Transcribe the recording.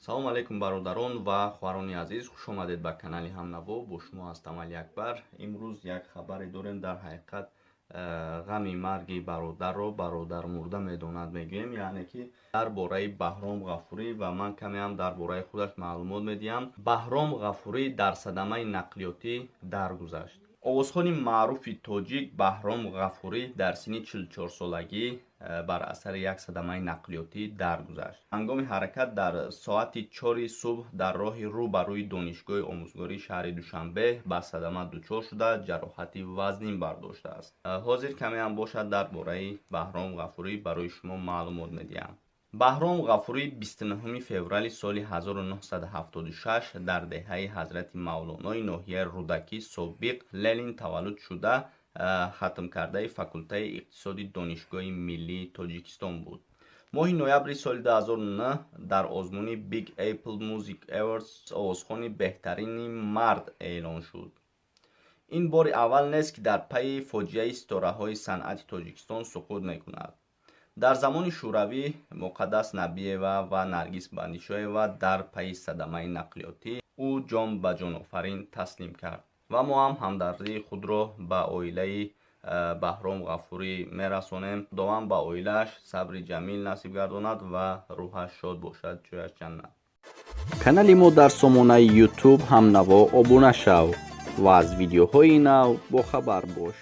Салому алайкум, бародарон ва хоҳарони азиз, хуш омадед ба канали Ҳамнаво. Бо шумо ҳастам Алиакбар. Имрӯз як хабаре дорем. Дар ҳақиқат, ғами марги бародарро бародар мурда медонад, мегӯем, яъне ки дар бораи Баҳром Ғафурӣ, ва ман камеам дар бораи худаш маълумот медиҳам. Баҳром Ғафурӣ дар садамаи нақлиётӣ даргузашт. Овозхони маъруфи тоҷик Баҳром Ғафурӣ дар синни 44-солагӣ бар асари як садамаи нақлиётӣ даргузашт. Ҳангоми ҳаракат дар соати 4-и субҳ дар роҳи рӯ ба рӯи Донишгоҳи омӯзгории шаҳри Душанбе ба садама дучор шуда, ҷароҳати вазнин бардоштааст. Ҳозир камеам бошад, дар бораи Баҳром Ғафурӣ барои шумо маълумот медиҳам. Баҳром Ғафурӣ 29 феврали соли 1976 дар деҳаи Ҳазрати Мавлонои ноҳияи Рӯдакӣ, собиқ Ленин, таваллуд шуда, хатмкардаи факултаи иқтисоди Донишгоҳи миллии Тоҷикистон буд. Моҳи ноябри соли 2009 дар озмуни Big Apple Music Awards овозхони беҳтарини мард эълон шуд. Ин бори аввал нест, ки дар пайи фоҷиаи ситораҳои санъати Тоҷикистон суқут мекунад. Дар замони Шӯравӣ Муқаддас Набиева ва Наргиз Бандишоева дар пайи садамаи нақлиётӣ ӯ ҷон ба ҷонофарин таслим кард. Ва мо ҳам ҳамдардии худро ба оилаи Баҳром Ғафурӣ мерасонем. Худованд ба оилааш сабри ҷамил насиб гардонад ва рӯҳаш шод бошад, ҷояш ҷаннат. Канали мо дар сомонаи YouTube «Ҳамнаво» обуна шав ва аз видеоҳои нав бохабар бош.